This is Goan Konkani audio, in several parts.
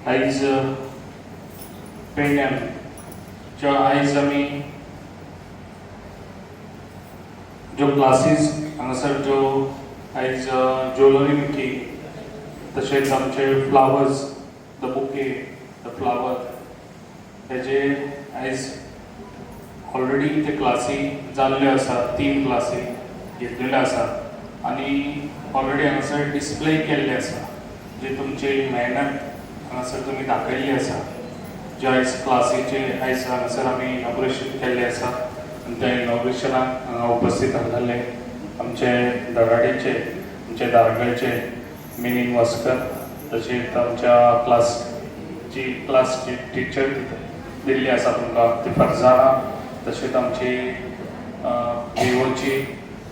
आयज पेडण्यान ज्यो आयज आमी ज्यो क्लासीस हांगासर ज्यो आयज ज्वेलरी मेकिंग, तशेंच आमचे flowers, the bouquet, the flower, हेजे आयज ऑलरेडी ते क्लासी जाल्ल्यो आसा. तीन क्लासी घेतलेल्यो आसा आनी ऑलरेडी हांगासर डिस्प्ले केल्ले आसा. जे तुमची मेहनत हांगासर तुमी दाखयल्ली आसा, ज्यो आयज क्लासीचे आयज हांगासर आमी इनॉग्रेशन केल्लें आसा आनी त्या इनॉग्रेशनाक हांगा उपस्थीत आसलेले आमचे धडाडीचे, आमचे धारगळचे मिनीन वास्कर, तशेंच आमच्या क्लासची टिचर दिल्ली आसा तुमकां ती फरजाना, तशेंच आमची विवोची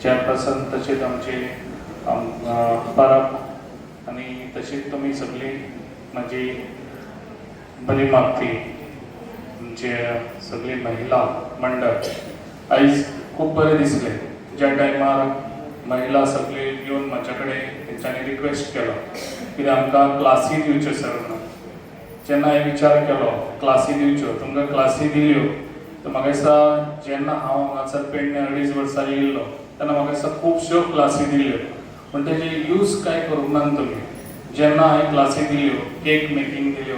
चेअरपर्सन, तशेंच आमची परब आनी तशीच तुमी सगळीं म्हाजी बरी मागती आमचे सगळी महिला मंडळ. आयज खूब बरें दिसलें ज्या टायमार महिला सगळी येवन म्हाज्या कडेन तेंच्यांनी रिक्वेस्ट केलो कित्याक आमकां क्लासी दिवच्यो सर म्हणून. जेन्ना हांवें विचार केलो क्लासी दिवच्यो, तुमकां क्लासी दिल्यो तर म्हाका दिसता जेन्ना हांव हांगासर पेडणे 2.5 वर्सां येयल्लो तेन्ना म्हाका दिसता खुबश्यो क्लासी दिल्यो, पूण तेजे यूज कांय करूंक ना तुमी. जेन्ना हांवें क्लासी दिल्यो, केक मेकिंग दिल्यो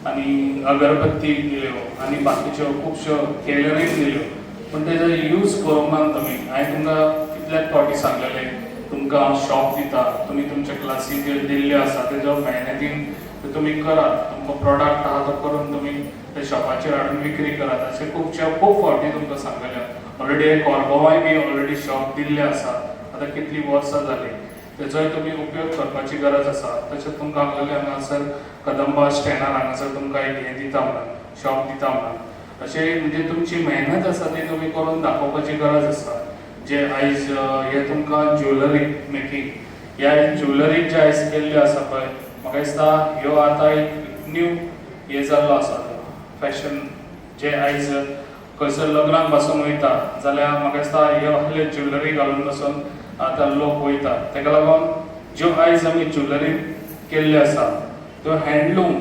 आनी अगरबत्ती दिल्यो आनी बाकीच्यो खुबश्यो टेलरींग दिल्यो, पूण तेजो यूज करूंक ना तुमी. हांवें तुमकां कितल्याच फावटी सांगलेलें, तुमकां हांव शॉप दिता, तुमी तुमच्या क्लासी ज्यो दिल्ल्यो आसा तेजो मेहनतीन ते तुमी करात, तुमकां प्रोडक्ट आहा तो करून तुमी ते शॉपाचेर हाडून विक्री करात, अशें खुबशे खूब फावटी तुमकां सांगलेलें. ऑलरेडी कोरगांवाय बी ऑलरेडी शॉप दिल्लें आसा, आतां कितलीं वर्सां जालीं, तेजोय तुमी उपयोग करपाची गरज आसा. तशेंच तुमकां हांगलेलें हांगासर कदंबा स्टँडार हांगासर तुमकां एक हें दिता म्हणून, शॉप दिता म्हणून. अशें म्हणजे तुमची मेहनत आसा ती तुमी करून दाखोवपाची गरज आसा. जे आयज हे तुमकां ज्वेलरी मेकिंग, ह्या ज्वेलरी जे आयज केल्ल्यो आसा पळय, म्हाका दिसता ह्यो आतां एक न्यू हे जाल्लो आसा फॅशन. जे आयज खंयसर लग्नाक पासून वयता जाल्यार म्हाका दिसता ह्यो असले ज्वेलरी घालून पासून आतां लोक वयता. तेका लागून ज्यो आयज आमी ज्वेलरी केल्ल्यो आसा त्यो हँडलूम,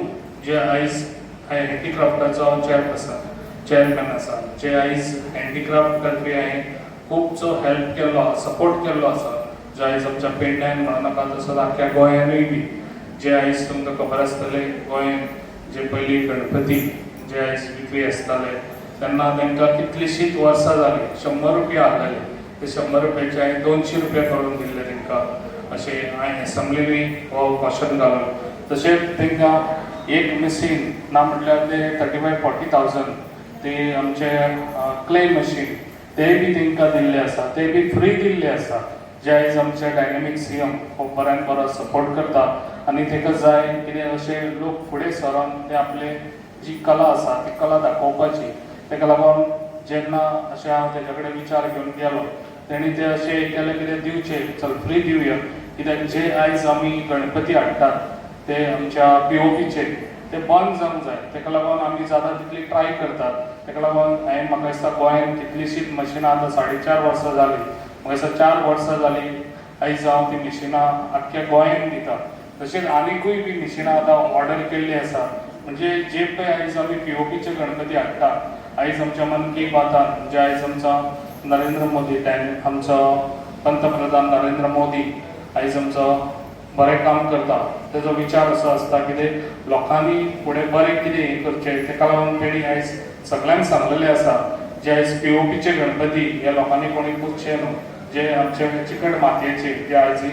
जे आयज हँडीक्राफ्टाचो हांव चेअरपर्सन चेअरमॅन आसा, जे आयज हँडीक्राफ्ट करपी हांवें खुबसो हेल्प केल्लो आसा, सपोर्ट केल्लो आसा. जो आयज आमच्या पेडण्यान म्हणूं नाका, तसोच आख्ख्या गोंयानूय बी. जे आयज तुमकां खबर आसतलें, गोंयान जे पयलीं गणपती जे आयज विक्री आसताले तेन्ना तांकां कितलींशींच वर्सां जालीं 100 रुपया आहलेले, ते 100 रुपयाचे हांवें 200 रुपया करून दिल्ले तांकां. अशें हांवें एसेंब्लीनूय हो क्वेश्चन घालून. तशेंच तांकां एक मशीन ना म्हटल्यार ते 35-40 थावजंड ते आमचे क्ले मशीन ते बी तांकां दिल्ले आसा, ते बी फ्री दिल्ले आसा. जे आयज आमचे डायनेमीक सीएम हो बऱ्यान बरो सपोर्ट करता आनी ताका जाय कितें अशे लोक फुडें सरोन ते आपले जी कला आसा ती कला दाखोवपाची. ताका लागून जेन्ना अशें हांव तेज्या कडेन विचार घेवन गेलो, तेणी ते अशें केलें कितें दिवचें, चल फ्री दिवया, कित्याक जे आयज आमी गणपती हाडटात ते आमच्या पीओपीचे ते बंद जावंक जाय. ताका लागून आमी जाता तितली ट्राय करतात. ताका लागून हांवें म्हाका दिसता गोंयांत कितलींशींच मशिनां, आतां 4.5 वर्सां जालीं, म्हाका दिसता 4 वर्सां जालीं आयज हांव ती मिशिनां आख्ख्या गोंयांत दिता. तशेंच आनिकूय बी मिशिनां आतां ऑर्डर केल्ली आसा. म्हणजे जे पळय आयज आमी पीओपीचे गणपती हाडटा, आयज आमच्या मन की बातान म्हणजे आयज आमचो नरेंद्र मोदी टायम, आमचो पंतप्रधान नरेंद्र मोदी आयज आमचो बरें काम करता. तेजो विचार असो आसता कितें लोकांनी फुडें बरें कितें हें करचें. तेका लागून तेणी आयज सगल्यांक सांगलेलें आसा, जे आयज पीओपीचे गणपती हे लोकांनी कोणी पुजचे न्हू, जे आमचे चिकट मातयेचे, जे आयज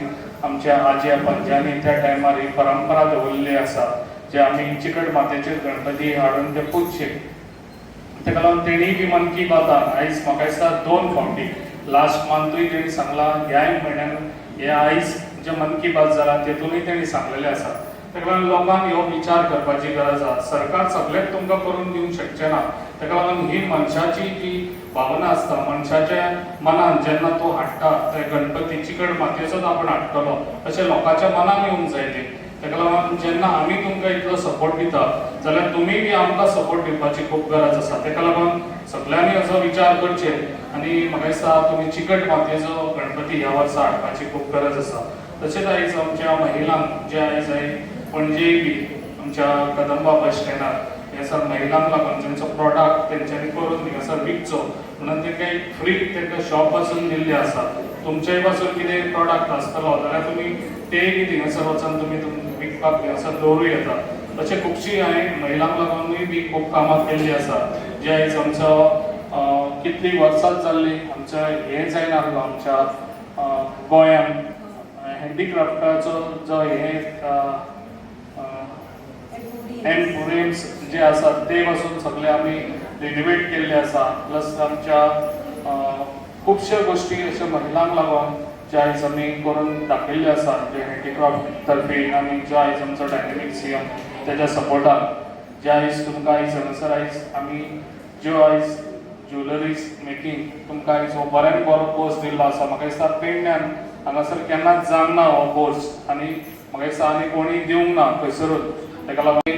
आमच्या आजी पणज्यांनी त्या टायमार ही परंपरा दवरिल्ली आसा, जे आमी चिकट मातयेचे गणपती हाडून ते पुजचे. तेका लागून तेणी बी मन की बातान आयज म्हाका दिसता दोन फावटी, लास्ट मंथूय तेणी सांगलां, ह्याय म्हयन्यान हे आयज जे मन की बात जाला तेतूनय तेणी सांगलेलें आसा. ताका लागून लोकांक हो विचार करपाची गरज आसा. सरकार सगळेंच तुमकां करून दिवंक शकचें ना. ताका लागून ही मनशाची जी भावना आसता, मनशाच्या मनान जेन्ना तो हाडटा ते गणपती चिकट मातयेचोच आपूण हाडटलो अशें लोकांच्या मनान येवंक जाय तें. ताका लागून जेन्ना आमी तुमकां इतलो सपोर्ट दिता जाल्यार तुमी बी आमकां सपोर्ट दिवपाची खूब गरज आसा. ताका लागून सगल्यांनी असो विचार करचे आनी म्हाका दिसता तुमी चिकट मातयेचो गणपती ह्या वर्सा हाडपाची खूब गरज आसा. तशेंच आयज आमच्या महिलांक जे आयज हांवें पणजे बी आमच्या कदंबा बस स्टँडार. हे सर महिलांक लागून तेंचो प्रोडक्ट तेंच्यांनी करून थिंगासर विकचो म्हणून तेंकां एक फ्री तेंकां शॉप पासून दिल्लें आसा. तुमचेय पासून कितें प्रोडक्ट आसतलो जाल्यार तुमी तेय बी थिंगासर वचून तुमी विकपाक थिंगासर दवरूं येता. तशें खुबशीं हांवें महिलांक लागूनय बी खूब कामां केल्लीं आसा. जे आयज आमचो कितलीं वर्सां जाल्लीं आमच्या हें जायना आसलो आमच्या गोंयान हँडीक्राफ्टाचो जो हे एम्पोरियम्स जे आसात ते पासून सगळे आमी रिनोवेट केल्ले आसा. प्लस आमच्या खुबश्यो गोश्टी अश्यो महिलांक लागून जे आयज आमी करून दाखयल्ले आसा, जे हँडीक्राफ्ट तर्फे आनी जो आयज आमचो डायनेमीक सीएम तेज्या सपोर्टान जे आयज तुमकां आयज हांगासर आयज आमी ज्यो आयज ज्वेलरीज मेकिंग तुमकां आयज हो बऱ्यान बरो कोर्स दिल्लो आसा. म्हाका दिसता पेडण्यान हांगासर केन्नाच जावंक ना हो कोर्स आनी म्हाका दिसता आनी कोणी दिवंक ना खंयसरूच. ताका लागून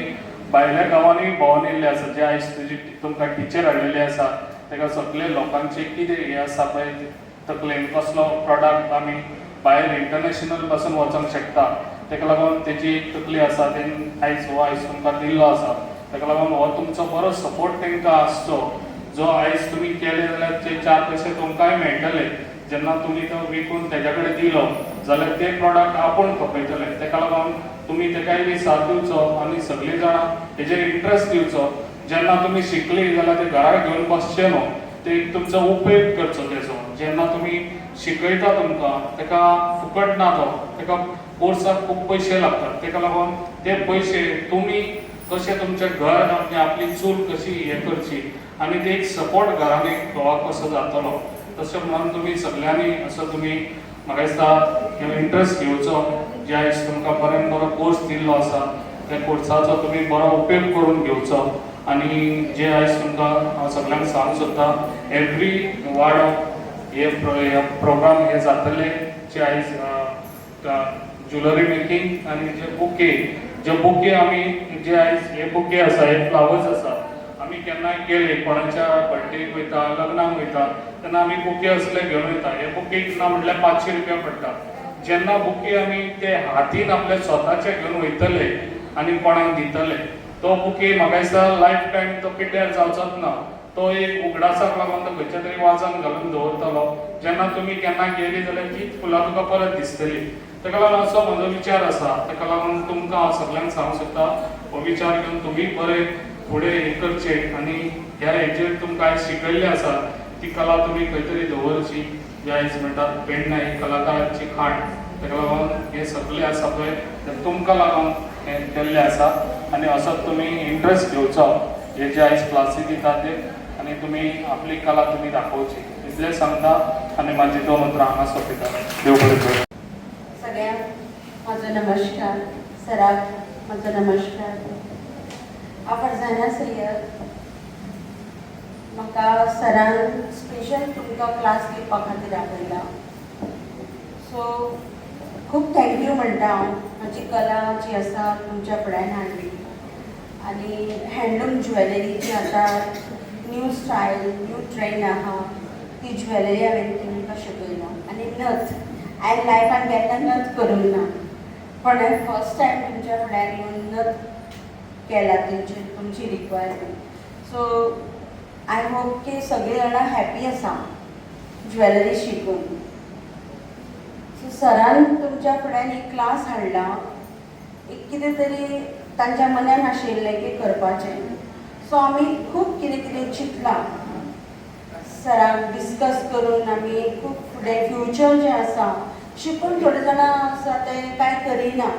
भायल्या गांवांनी भोंवन येयल्ले आसा. जे आयज तुजी तुमकां टिचर हाडलेली आसा, ताका सगळे लोकांचे कितें हें आसा पळय तकलेन, कसलो प्रोडक्ट आमी भायर इंटरनॅशनल पासून वचोंक शकता, ताका लागून तेजी एक तकली आसा. तेणी आयज हो आयज तुमकां दिल्लो आसा. ताका लागून हो तुमचो बरो सपोर्ट तांकां आसचो. जो आयज तुमी केले जाल्यार ते चार पयशे तुमकांय मेळटले. जेन्ना तुमी तो विकून तेज्या कडेन दिलो जाल्यार ते प्रोडक्ट आपूण खपयतले. ताका लागून तुमी तेकाय बी साथ दिवचो आनी सगळीं जाणां हेजेर इंट्रस्ट दिवचो. जेन्ना तुमी शिकली जाल्यार ते घरा घेवन बसचे न्हू, ते एक तुमचो उपेग करचो तेजो. जेन्ना तुमी शिकयता तुमकां, ताका फुकट ना तो, ताका कोर्साक खूब पयशे लागतात. ताका लागून ते पयशे तुमी कशें तुमचें घर आनी आपली चूल कशी हें करची आनी ते एक सपोर्ट घरान एक घोवाक कसो जातलो, तशें म्हणून तुमी सगल्यांनी असो तुमी म्हाका दिसता इंट्रस्ट घेवचो. जे आयज तुमकां बऱ्यान बरो कोर्स दिल्लो आसा, त्या कोर्साचो तुमी बरो उपयोग करून घेवचो. आनी जे आयज तुमकां हांव सगल्यांक सांगूंक सोदता, एवरी वार्ड हे प्रोग्राम हे जातले, जे आयज ज्वेलरी मेकिंग आनी जे बुके आमी जे आयज हे बुके आसा, हे फ्लावर्स आसा, आमी केन्नाय गेले कोणाच्या बर्थडेक वयता, लग्नाक वयता तेन्ना आमी बुके असले घेवन वयता. हे बुकेक ना म्हटल्यार 500 रुपया पडटा. जेन्ना बुके आमी ते हातीन आपले स्वताचे घेवन वयतले आनी कोणाक दितले, तो बुके म्हाका दिसता लायफ टायम तो पिड्ड्यार जावचोच ना. तो एक उगडासाक लागून तो खंयच्या तरी वाजान घालून दवरतलो. जेन्ना तुमी केन्ना गेली जाल्यार तीच फुलां तुका परत दिसतली. ताका लागून असो म्हजो विचार आसा. ताका लागून तुमकां हांव सगल्यांक सांगूंक सोदता, हो विचार घेवन तुमी बरे फुडें हें करचें आनी ह्या हेजेर तुमकां आयज शिकयल्लें आसा ती कला तुमी खंय तरी दवरची. जे आयज म्हणटात पेडणा ही कलाकारांची खाण, ताका लागून हें सगळें आसा पळय तें तुमकां लागून हें केल्लें आसा. आनी असोच तुमी इंट्रस्ट घेवचो हे जे आयज क्लासी दिता ते आनी तुमी आपली कला तुमी दाखोवची, इतलें सांगता आनी म्हाजी दोन उतरां हांगा सोंपयता. देव बरें करूं. सगळ्यांक म्हजो नमस्कार. सराक म्हजो नमस्कार. हांव फरजाना सय्यद. म्हाका सरान स्पेशल तुमकां क्लास घेवपा खातीर आपयला, सो खूब thank you म्हणटा हांव. म्हजी कला जी आसा तुमच्या फुड्यान हाडली आनी हँडलूम ज्वेलरी जी आतां न्यू स्टायल, न्यू ट्रेंड आहा, ती ज्वेलरी हांवें तुमकां शिकयला. आनी नथ, हांवें लायफान केन्ना नथ करूंक ना, पण हांवें फर्स्ट टायम तुमच्या फुड्यान येवन नथ केला तुमची तुमची रिक्वायरमेंट. सो I hope की सगळीं जाणां हॅपी आसा ज्वेलरी शिकून. सो सरान तुमच्या फुड्यान एक क्लास हाडला, एक कितें तरी तांच्या मनान आशिल्लें की करपाचें. सो आमी खूब कितें कितें चिंतलां, सराक डिस्कस करून आमी खूब फुडें फ्युचर जें आसा शिकून. थोडे जाणां आसा ते कांय करिना,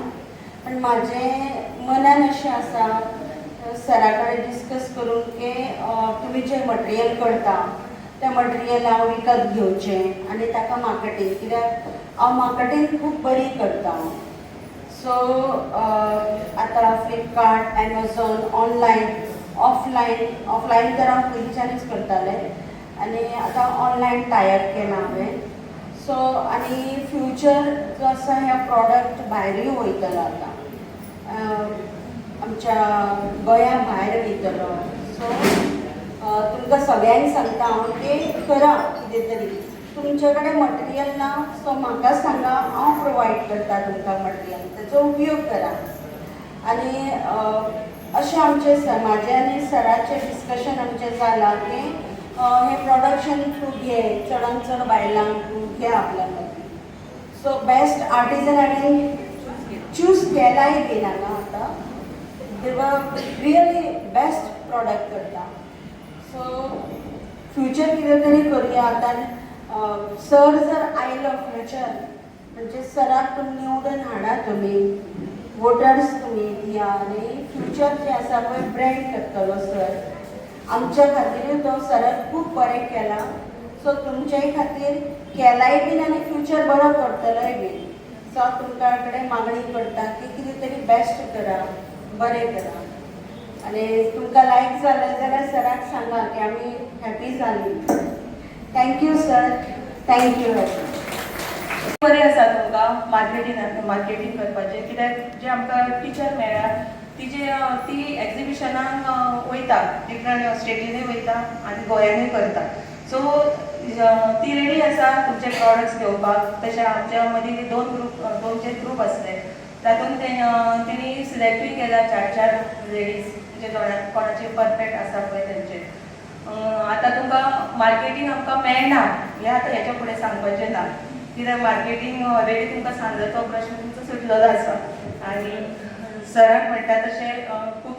पण म्हाजें मनान अशें आसा सरा कडेन डिस्कस करून की तुमी जें मटेरियल करता तें मटेरियल हांव विकत घेवचें आनी ताका मार्केटींग, कित्याक हांव मार्केटींग खूब बरी करता. सो आतां Flipkart, Amazon, online, offline. Offline तर हांव पयलींच्यानूच करतालें आनी आतां ऑनलायन टायअप केलां हांवें. सो आनी फ्युचर जो आसा, ह्या प्रॉडक्ट भायरूय वयतलो, आतां आमच्या गोंया भायर वयतलो. सो तुमकां सगळ्यांक सांगता हांव की करा कितें तरी. तुमचे कडेन मटेरियल ना, सो म्हाका सांगा, हांव प्रोवायड करता तुमकां मटेरियल. ताचो उपयोग करा. आनी अशें आमचें समाजे आनी सराचें डिस्कशन आमचें जालां की हें प्रोडक्शन तूं घे, चडान चड बायलांक तूं घे आपल्या खातीर. सो बेस्ट आर्टिजन हांवें चूज केलाय बीन हांगा आतां. They were really best product करता. सो फ्युचर कितें तरी करुया आतां. सर जर आयलो फ्युचर म्हणजे सराक तुमी निवडून हाडा, तुमी वोटर्स तुमी दिया आनी फ्युचर जें आसा पळय ब्रँड करतलो सर. आमच्या खातीरूय तो सरान खूब बरें केलां, सो तुमच्याय खातीर केलाय बीन आनी फ्युचर बरो करतलोय बीन. सो हांव तुमकां कडेन मागणी करता की कितें तरी बेस्ट करा, बरें करा आनी तुमकां लायक जालें जाल्यार सराक सांगा की आमी हॅपी जालीं. Thank you sir, thank you. बरें आसा तुमकां मार्केटींग मार्केटींग करपाचें, कित्याक जे आमकां टिचर मेळ्ळ्या तिजे ती एग्जिबिशनाक वयता, डिफरंट स्टेटीनूय वयता आनी गोंयानूय करता. सो ती रेडी आसा तुमचे प्रॉडक्ट्स घेवपाक. तशें आमच्या मदीं दोन ग्रूप, दोन जे ग्रूप आसले तातूंत ते तेणी सिलेक्टूय केला चार चार लेडीज जे कोणाचे परफेक्ट आसा पळय तेंचे. आतां तुमकां मार्केटींग आमकां मेळना हें आतां हेच्या फुडें सांगपाचें ना, कित्याक मार्केटींग ऑलरेडी तुमकां सांगलो तो प्रश्न तुमचो सुटलेलो आसा. आनी सराक म्हणटा तशें खूब